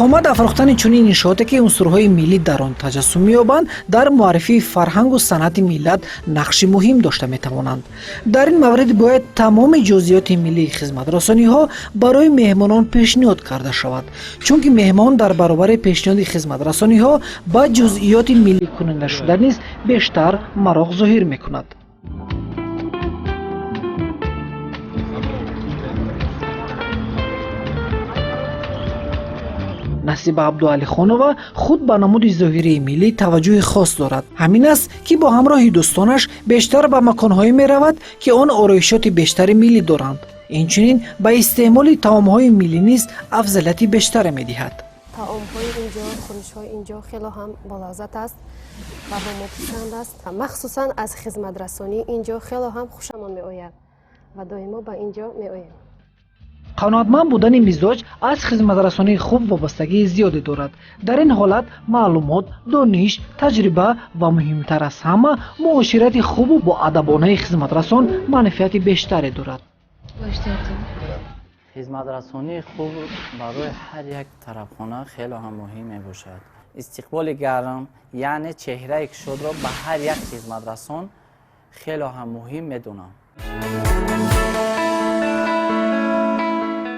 Қомат афрохтани чунин иншооте, ки унсурҳои миллӣ дар он таҷассум меёбанд, дар муаррифии фарҳангу санъати миллат нақши муҳим дошта метавонанд. Дар ин маврид бояд тамоми ҷузъиёти миллии хизматрасониҳо барои меҳмонон пешниҳод карда шавад, чунки меҳмон дар баробари пешниҳоди хизматрасониҳо ба ҷузъиёти милликунандашуда низ бештар мароқ зоҳир мекунад. Насиба Абдуалихонова худ ба намуди зоҳирии миллӣ таваҷҷӯҳи хос дорад. Ҳамин аст, ки бо ҳамроҳи дӯстонаш бештар ба маконҳое меравад, ки он ороишоти бештари миллӣ доранд. Инчунин ба истеъмоли таомҳои миллӣ низ афзалияти бештаре медиҳад. Таомҳои инҷо, хӯришҳои инҷо хело ҳам болаззат аст ва ба мо писанд аст. Махсусан аз хизматрасонии инҷо хело ҳам хушамон меояд ва доимо ба инҷо меоем. Қаноатманд будани мизоҷ аз хизматрасонии хуб вобастагии зиёде дорад. Дар ин ҳолат маълумот, дониш, таҷриба ва муҳимтар аз ҳама муоширати хубу боадабонаи хизматрасон манфиати бештаре дорад. Хизматрасонии хуб барои ҳар як тарабхона хело ҳам муҳим мебошад. Истиқболи гарм, яъне чеҳраи кушодро ба ҳар як хизматрасон хело ҳам муҳим медонам.